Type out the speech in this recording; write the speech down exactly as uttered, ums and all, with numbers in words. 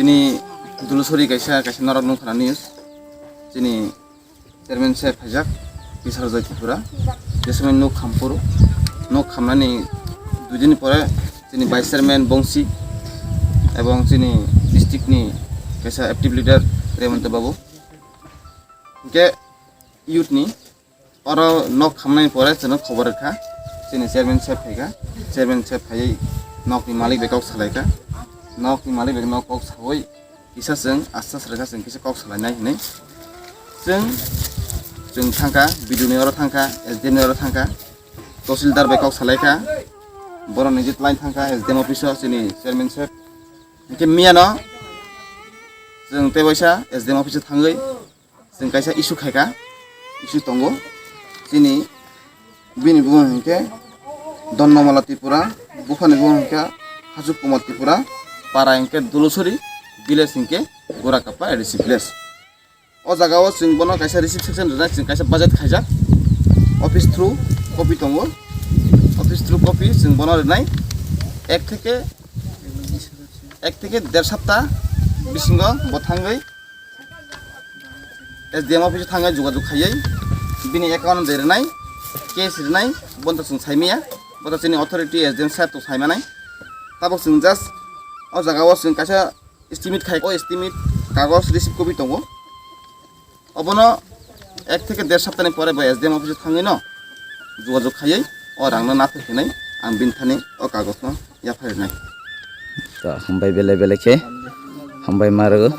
Ni Dulusuri kaisa, kaisa norok nung khana news. Chini chairman sir phaijak, Bisar Joy Tripura. Jesomai nuk khampuru, nuk khamnani dui din pore chini vice chairman Bongsi ebong chini district ni kaisa active leader Remonto Babu. Hingke youth ni oro nok khamnai pore chwngno khobor rwkha, chini chairman sir phaikha, chairman sir phaiwi nokni malik bai kok salaikha, nokni malik bai nok kok sawi kisa chwng asta swrwkha chwng kisa kok salainai hinwi chwng, chwng thangkha, B D O ni oro thangkha, S D M ni oro thangkha, Tahsildar bai kok salaikha, borok niji line thangkha S D M office o chini chairman sir, hinkhe miyano chwng tei waisa S D M office o thangwi chwng kaisa issue khaikha, issue tongo. Chini bini bumung hinkhe Donnamala Tripura, buphani bumung hinkhe Haju Kumar Tripura, para hinkhe Dulusuri, village hinkhe Gorakapa A D C village. O jaga o chwng bono kaisa receipt section rwnai, chwng kaisa budget khaijak, office through copy tongo, office through copy chwng bono rwnai, ek theke ek theke der sapta bisingo bo thangwi S D M office o thangwi jogajog khaiwi bini account de rwnai, cash rwnai, bono chwng saimaya, bono chini authority S D M sir to saimanai. Tabok chwng just o jaga o chwng kaisa estimate khai, o estimate kagoj receipt copy tongo, obono ek theke der saptani pore bo S D M office o thangwi no jogajog khaiwi o rangno nathok hinwi ang bini thani o kagojno yapharinai. To hambai belai belai khe hambai ma rwgo.